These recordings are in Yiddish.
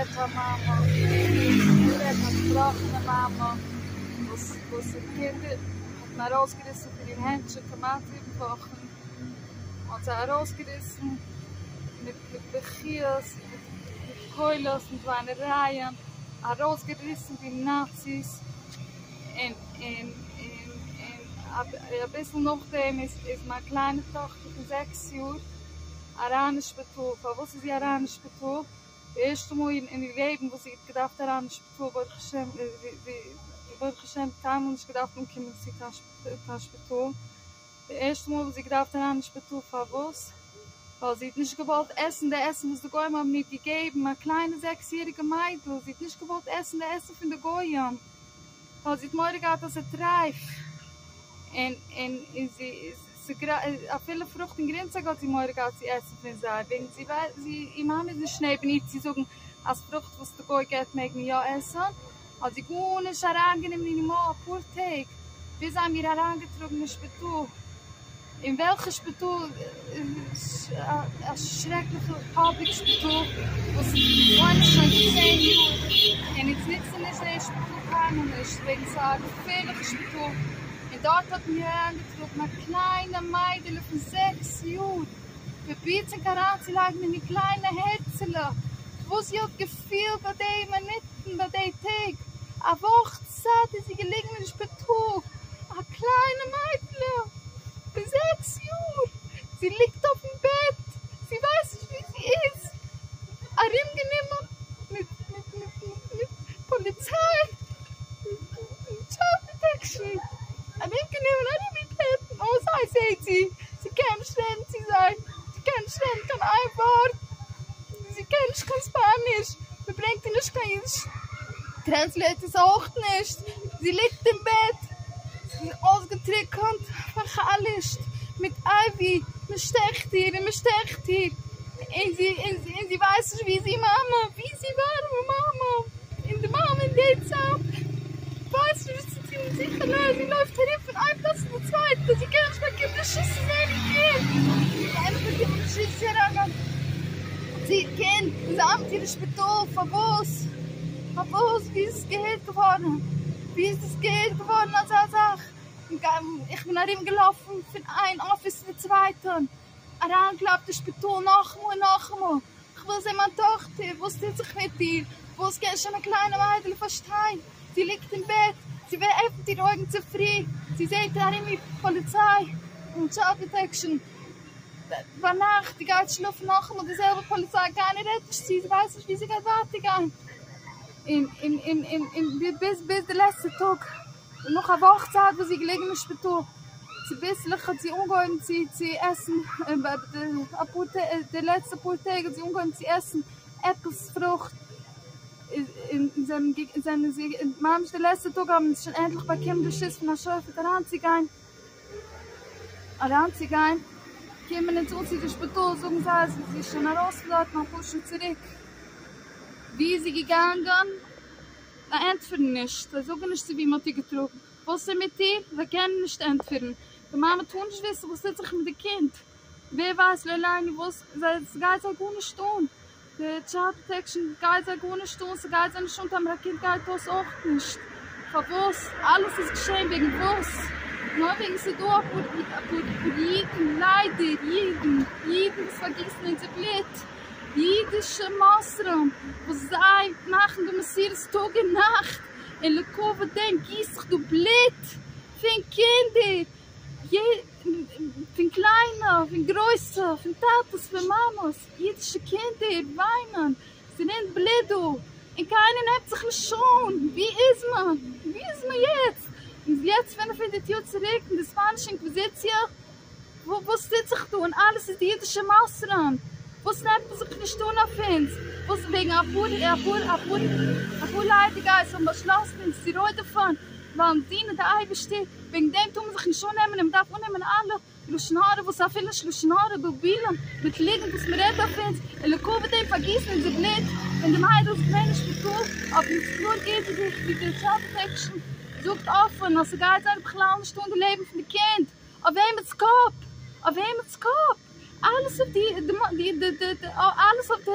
רעדט א מאמע, דא רעדט א צובראכענע מאמע וואס וואס איר קינדער האט מען ארויסגעריסן פון איר הענט שוין כמעט זיבן וואכן, מען האט זיי ארויסגעריסן מיט מיט בכיות, מיט מיט קולות, מיט וויינערייען, ארויסגעריסן ווי נאציס, און און און און אביסל נאכדעם איז איז מיין קליינע טאכטער פון זעקס יאר אריין אין שפיטאל, פארוואס איז זי אריין אין שפיטאל? די ערשטע מאל אין איר לעבן וואס זי האט געדארפט אריין אין שפיטאל, ברוך השם, ברוך השם קיינמאל נישט געדארפט אנקומען צו קיין שפיטאל, די ערשטע מאל וואס זי האט געדארפט אריין אין שפיטאל, פארוואס? ווייל זי האט נישט געוואלט עסן די עסן וואס די גוים האבן איר געגעבן, א קליינע זעקס יעריגע מיידל, זי האט נישט געוואלט עסן די עסן פון די גוים, ווייל זי האט מורא געהאט אז ס'איז טרייף, און און זי אפילו פרוכט און גרינצייג האט זי מורא געהאט צו עסן פון זיי, וועגן זי ווייסט זי איר מאמע איז נישט נעבן איר צו זאגן אז פרוכט וואס די גוי געבט מעג מען יא עסן, האט זי גארנישט אריינגענומען אין איר מויל אפאר טעג, ביז זיי האבן איר אריינגעטראגן אין שפיטאל, אין וועלכע שפיטאל? א שרעקליכע פאבליק שפיטאל וואס וואוינען שוין צען יאר און אונז נוצן נישט די שפיטאל קיינמאל נישט וועגן ס'איז א געפערליכע שפיטאל, און דארט האט מען איר אריינגעטראגן א קליינע מיידעלע פון זעקס יאר, פרובירט זיך אריינצולייגן אין איר קליינע הערצעלע וואס זי האט געפילט ביי די מינוטן ביי די טעג, א וואך צייט איז זי געליגן אין שפיטאל, א קליינע מיידעלע פון זעקס יאר, זי ליגט אויפן בעט, זי ווייסט נישט וואו זי איז, ארומגענומען מיט מיט מיט מיט פאליציי, טשיילד פראטעקשאן, ארומגענומען ארום איר בעט, נאר זיי זעט זי, זי קען נישט רעדן צו זיי, זי קען נישט רעדן קיין איין ווארט, זי קען נישט קיין ספאניש, מען ברענגט איר נישט קיין אידיש טרענסלעיטערס אויך נישט, זי ליגט אין בעט, אויסגעטריקענט, פאר'חלש'ט, מיט אייווי, מען שטעכט איר און מען שטעכט איר, און זי און זי ווייסט נישט וואו איז איר מאמע, וואו איז איר ווארעמע מאמע, און די מאמע אין די צייט ווייסט נישט וואס צו טון מיט זיך אליין, זי לויפט ארום פון איין פלאץ צו די צווייטע, זי קען נישט באקומען רשות צו זען איר קינד, זי קען נישט באקומען רשות צו אריינגיין צו איר קינד, און זיי האבן איר אין שפיטאל, פארוואס? פארוואס? ווי איז עס געהערט געווארן? ווי איז עס געהערט געווארן אזא זאך? איך בין ארום געלאפן פון איין אפיס צו די צווייטע, אריינגעקלאפט אין שפיטאל נאכאמאל און נאכאמאל, איך וויל זען מיין טאכטער, וואס טוט זיך מיט איר? וואס קען שוין א קליינע מיידעלע פארשטיין? זי ליגט אין בעט, זי עפנט איר אויגן צופרי, זי זעט ארום איר פאליציי און טשיילד פראטעקשאן, ביינאכט זי גייט שלאפן נאכאמאל די זעלבע פאליציי, קיינער רעדט נישט צו איר, זי ווייסט נישט ווי זי גייט ווייטער גיין, און און און און און ביז ביז די לעצטע טאג, נאך א וואך צייט וואס זי איז געלעגן אין שפיטאל, צוביסלעך האט זי אנגעהויבן צו צו עסן, אפאר טעג, די לעצטע פאר טעג האט זי אנגעהויבן צו עסן עפעס פרוכט, און זענען זי, ממש די לעצטע טאג האבן זיי שוין ענדליך באקומען רשות פון א שופט אריינצוגיין. אריינצוגיין, קומען אונז אן צו די שפיטאל זאגן זיי אז זי איז שוין ארויס פון דארטן אפאר שעה צוריק, ווי איז זי געגאנגען? זיי ענטפערן נישט, זיי זאגן נישט צו ווי מען האט איר געטראגן, וואס איז מיט איר? זיי קענען נישט ענטפערן, די מאמע טאר נישט וויסן וואס טוט זיך מיט די קינד, ווער ווייסט לא עלינו וואס, ס'גייט זיי גארנישט אן, די טשיילד פראטעקשאן גייט זיי גארנישט אן, ס'גייט זיי נישט אן טאמער א קינד גייט אויס אויך נישט, פארוואס? אלעס איז געשען וועגן וואס? נאר וועגן ס'איז דא אפאר אפאר אידן, ליידער אידן, אידן וואס פארגיסן אונזער בלוט, אידישע מוסרים וואס זיי מאכן דא מסירות טאג און נאכט, און לכבוד דעם גיסט זיך דא בלוט פון קינדער, פון קליינע, פון גרויסע, פון טאטעס, פון מאמעס, אידישע קינדער וויינען, ס'רינט בלוט דא, און קיינער נעמט זיך נישט אן, ווי איז מען? ווי איז מען יעצט? איז יעצט פינף הונדערט יאר צוריק אין די ספאנישע אינקוויזיציע? וואס טוט זיך דא? און אלעס איז די אידישע מוסרים, וואס נעמט מען זיך נישט אן אויף אונז? וואס וועגן אפאר אפאר אפאר אפאר ליידיגייערס האבן באשלאסן אונז צו רודפ'ן, ווייל דינען די אייבערשטער, וועגן דעם טאר מען זיך נישט אננעמען און מען דארף אננעמען אלע לשון הרע וואס אפילו נישט לשון הרע בלבולים מיט ליגנט וואס מען רעדט אויף אונז, און לכבוד דעם פארגיסן אונזער בלוט, ווען די מיידל איז געווען אין שפיטאל האט מען קלאר געהערט ווי די טשיילד פראטעקשאן זאגט אפען אז ס'גייט זיי בכלל נישט אן די לעבן פון די קינד, אויף וועמענס קאפ? אויף וועמענס קאפ? אלעס אויף די די די די אלעס אויף די.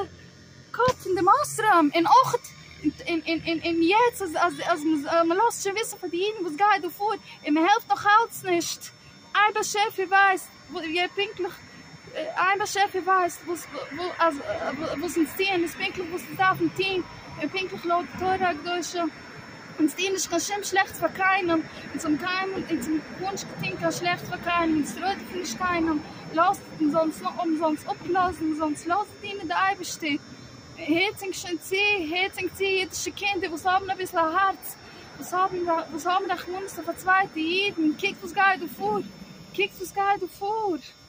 קאפ פון די מוסרים, און אויך און און און און יעצט אז אז אז מ'לאזט שוין וויסן פאר די אידן וואס גייט דא פאר, און מ'העלפט נאך אלץ נישט, איין באשעפער ווייסט ווי פונקטליך, איין באשעפער ווייסט וואס אז וואס אונז טוען איז פונקטליך וואס אונז דארפן טון, און פונקטליך לויט די תורה הקדושה, אונז טוען נישט קיין שום שלעכטס פאר קיינעם, אונז האבן קיינמאל אונז האבן גארנישט געטון קיין שלעכטס פאר קיינעם, אונז רודפ'ן נישט קיינעם, לאזט אונז זאלן אונז אפלאזן, מ'זאל אונז לאזן דינען די אייבערשטער, הערטס ענק שוין צו, הערטס ענק צו אידישע קינדער וואס האבן אביסל א הארץ, וואס האבן וואס האבן רחמנות אויף א צווייטע אידן, קוקט וואס גייט דא פאר, קוקט וואס גייט דא פאר.